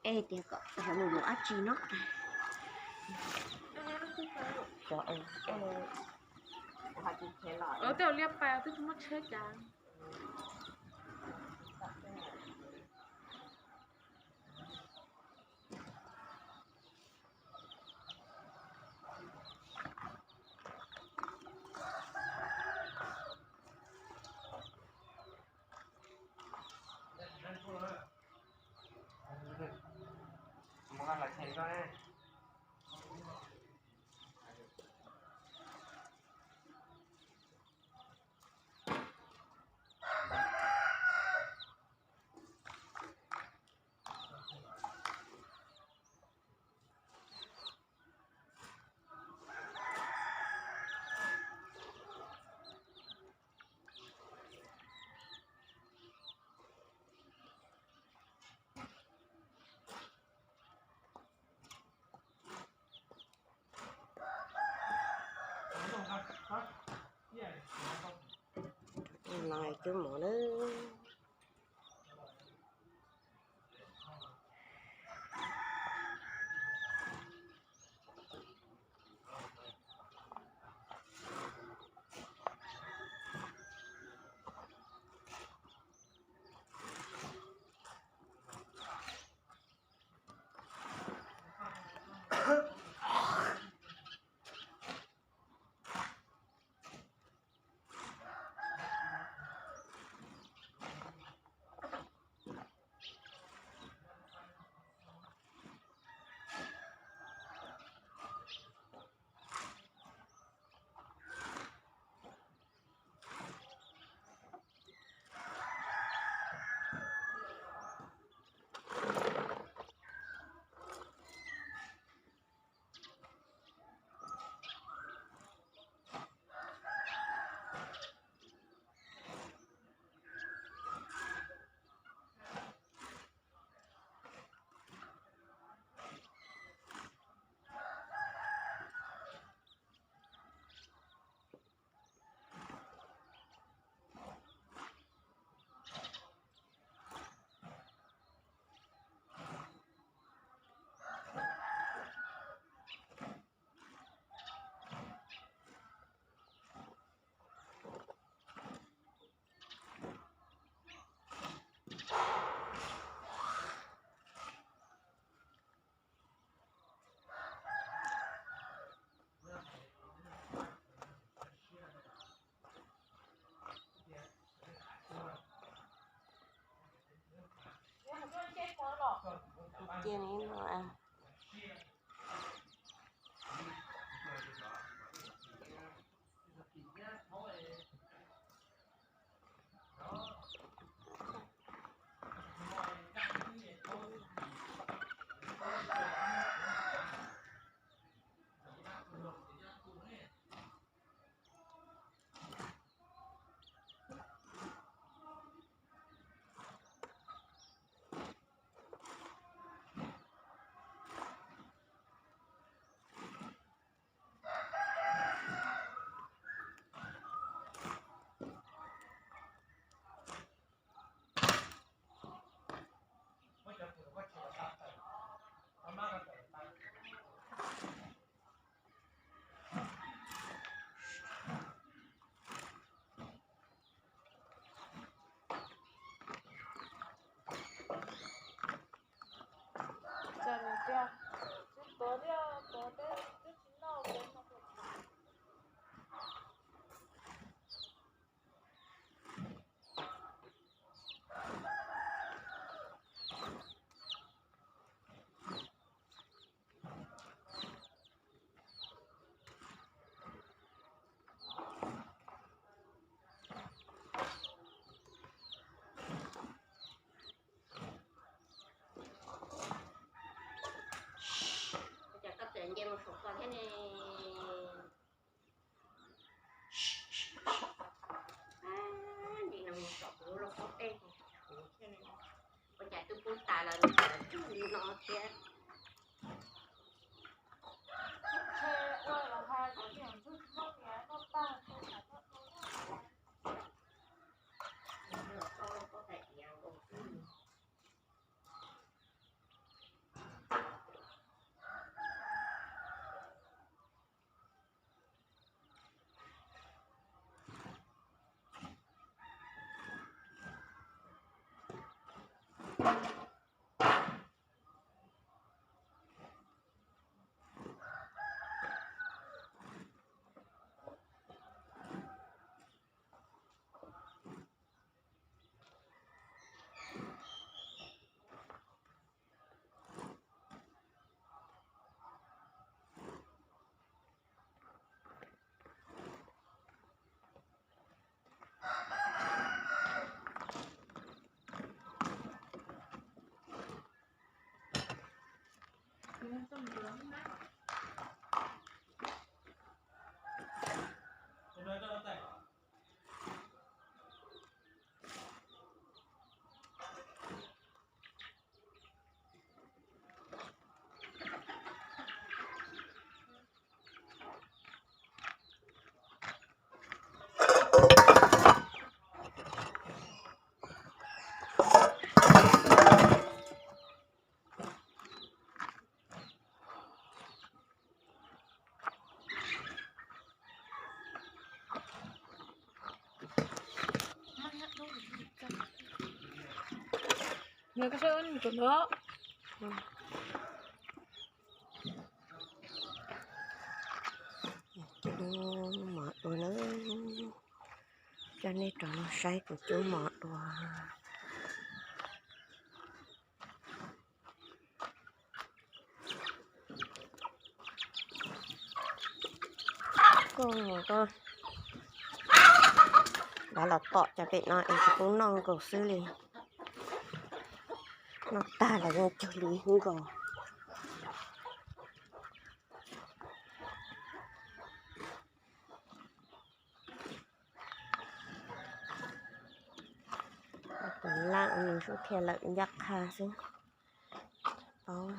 Es tias kom mus mus dab tsi no? Tej liaj pas twb tsis muaj tsheb cas. No cub mov na. Cia li no. Cas koj txawm nce mus saum ko thiab ne? Nce no mus saum kuv lub lauj kaub tej, ua cas twb pub tas los nws tseem tsug li no thiab. Nws koj saib ua nws rau no. Cub mov dua na. Coj nej rov saib kuv cub mov dua. Koj mus koj, lawv los tom cov pem no es tsis pub noj nkaus xwb li. Noj tag lawv yeej cug lwm nkaus. Tus laj nws sub thiaj lawm ncaj qha xwb. Paub.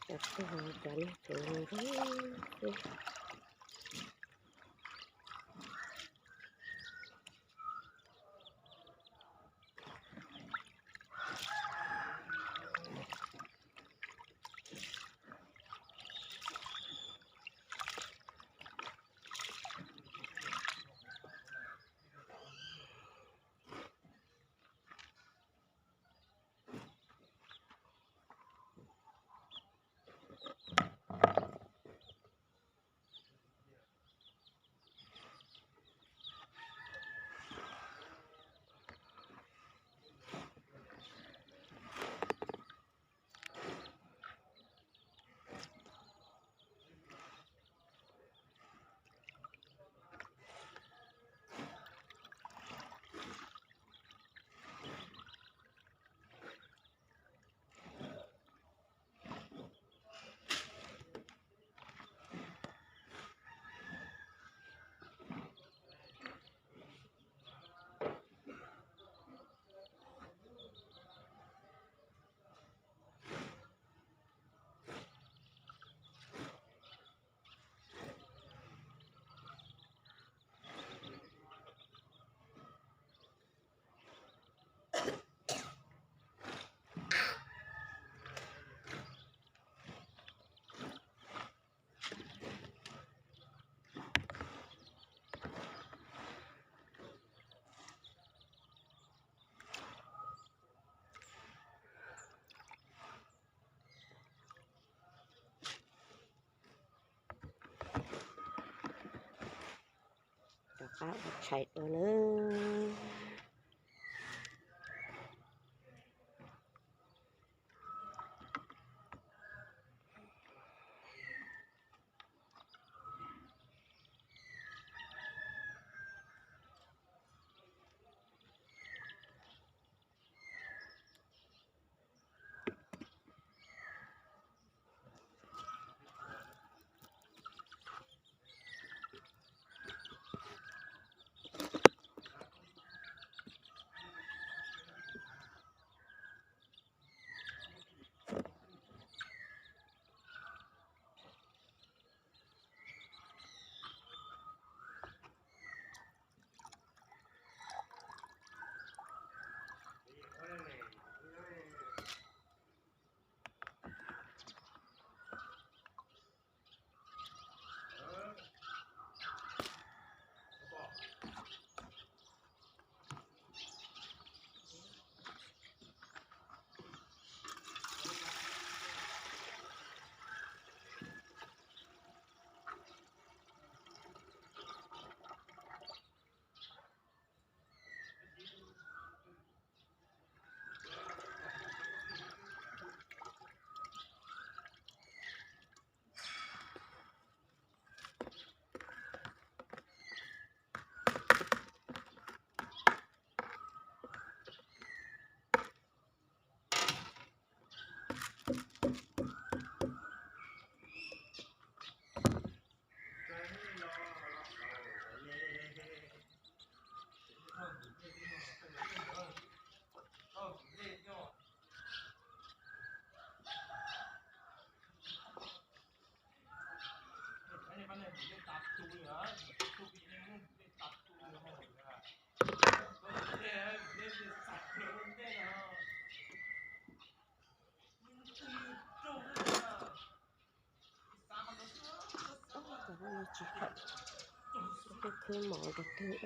Cov tug cov niag tsuv ntxim xwb. Rov qab ua tshais dua nawb. Khwb mov rau twg.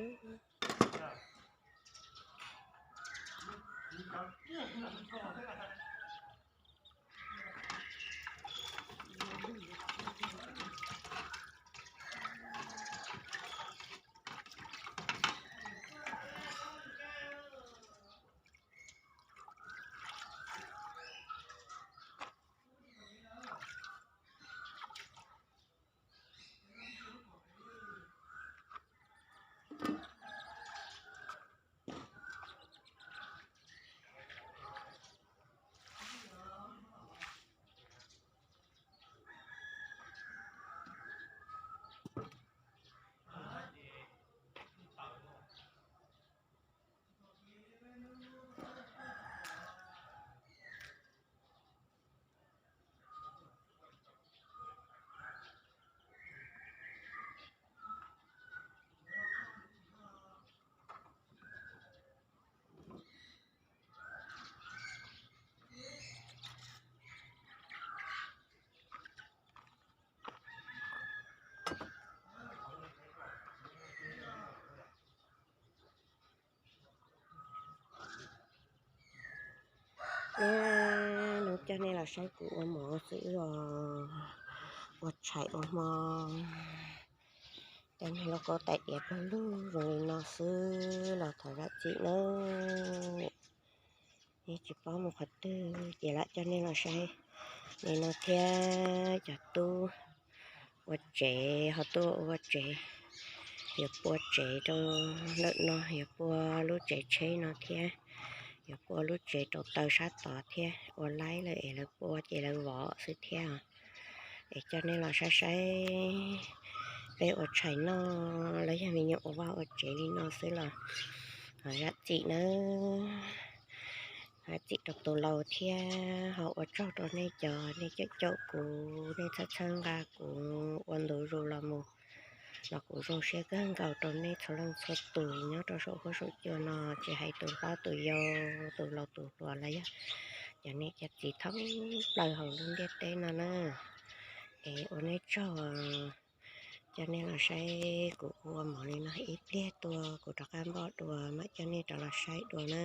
Neb, no coj nej los saib kuv ua mov xwb os, ua tshais ua hmo. Coj nej los koom tais diav pawg lug zoo li no xwb los thov zam txim nawb. Neb tsis paub mus qhov twg ces lam coj nej los saib li no thiab. Cov tub ua tsev ho tuaj ua tsev, yuav pua tsev rau lawm no, yuav pua lub tsev tsheb no thiab, yuav pua lub tsev rau taw sab tod thiab. Ua laib lawm es lawv pua ces lawv vov xwb thiab. Es coj nej los saib saib peb ua tshais noj los yog me nyuam ua vaj ua tsev li no xwb los zam txim nawb. Zam txim rau tus laus thiab ho ua tsaug rau nej cov nej caum caum kuv, nej txhawb txhawb nqa kuv ua ntu zus los mus, los kuv zoo siab kawg nkaus rau nej txhua leej txhua tus nyob rau saum huab saum cua no, tsis hais tus hlob tus yau, tus laus tus hluas los yog cov niam cov txiv thoob plaws hauv lub ntiaj teb no na. Es ua nej tsaug, coj nej los saib kuv ua mov li no, ib pliag tuaj kuv rov qab npoj dua mam coj nej rov los saib dua na.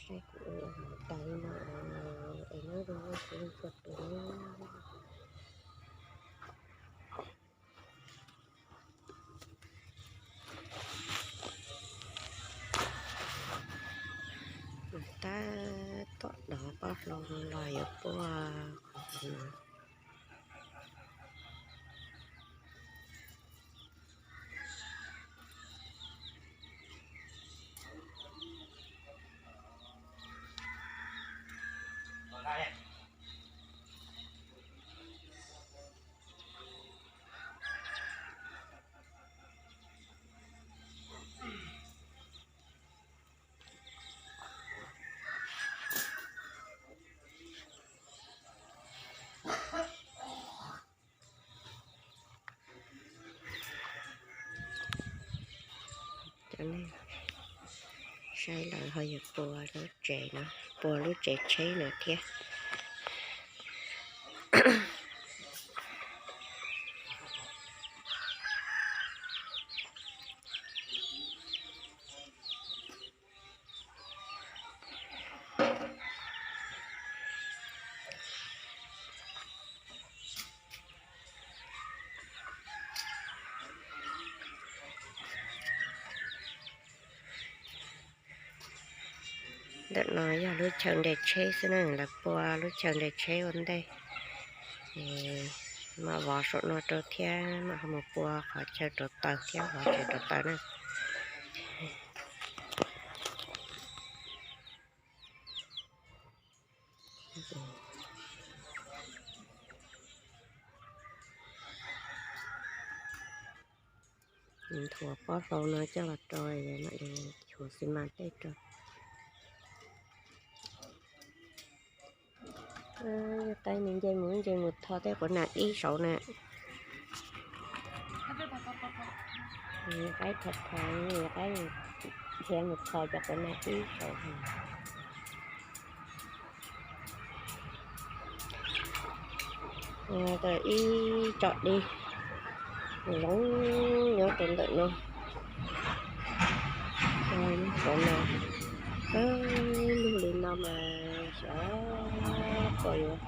Saib kuv ua tais li no es nyob zoo txhua tus. Tab tom dov pob hlau los yuav pua qhov no. Cov nej saib lawv ho yuav pua lub tsev no, pua lub tsev tsheb no thiab. Ntawm no yog lub chaw nres tsheb xwb na, lawv pua lub chaw nres tsheb ua ntej. Mam vov saum no rau thiab mam ho mus pua qhov chaw rauv taws thiab, vov chaw rauv taws na. Nthuav pob hlau no coj los rau, mam li nthuav xi mas tej rau. Yog qaib nws nce mus nce mus tho tej quav nas dib saud na. Qaib tho tho, qaib nrhiav mus tho cov quav nas dib saud. Ib tsom dib zoo nyob rau ntawm no. Qhov no, lug li no mas xyov puas yuav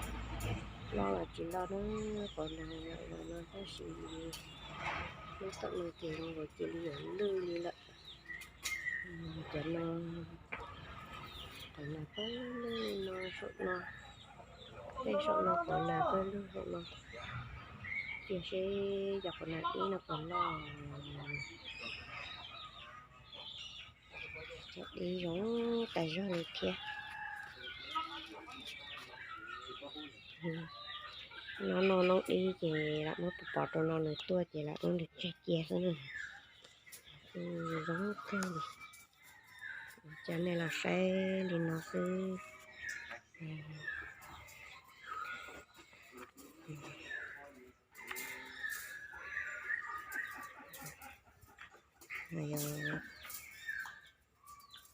loj los tsis loj na, qhov no no tab sis lub tom no ces zoo nkaus cia li yuav lwj li lawm. Cov no, qhov no pawg lug no saum no, tej saum no qhov nas pawg lug saum no. Cia seb cov qhov nas dib no puas loj. Cov dib zoo tas zog li thiab. No no noob dib ces lam muab pov rau no nws tuaj ces lam muab nws tseg cia xwb na. Zoo kawg li. Coj nej los saib li no xwb. Yog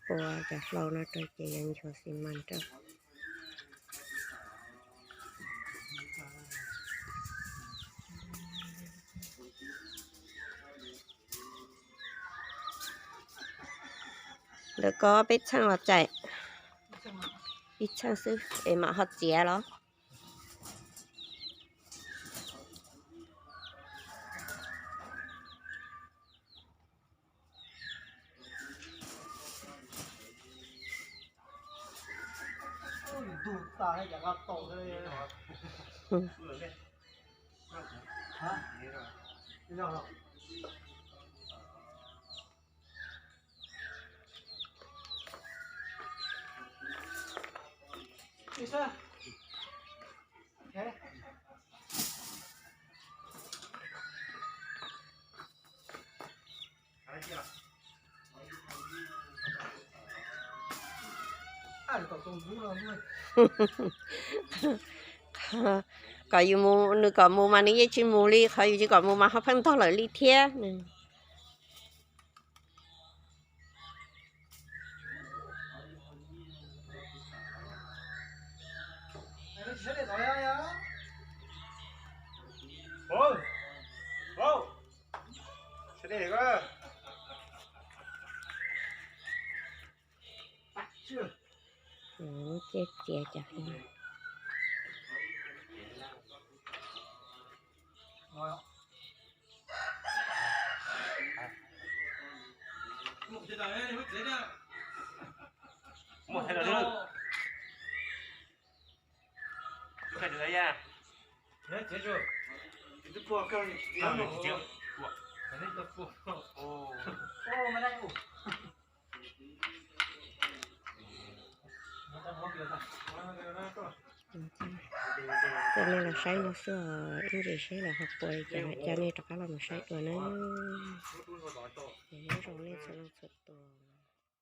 pua cov hlau no rau ces yog nthuav xi mas rau. Lawv ko peb txheej los txais? Ib txheej xwb es mam ho txiav los? Kom yus mus, nws kom mus mas nws yeej tsis mus li, qhov yus tsis kom mus mas ho pheej ntog lawm li thiab. Ces txiav cov Coj nej los saib no xwb, ib ntsis saib lawm ho puas li cas, coj nej rov qab los mus saib dua na. Nyob zoo nej txhua leej txhua tus.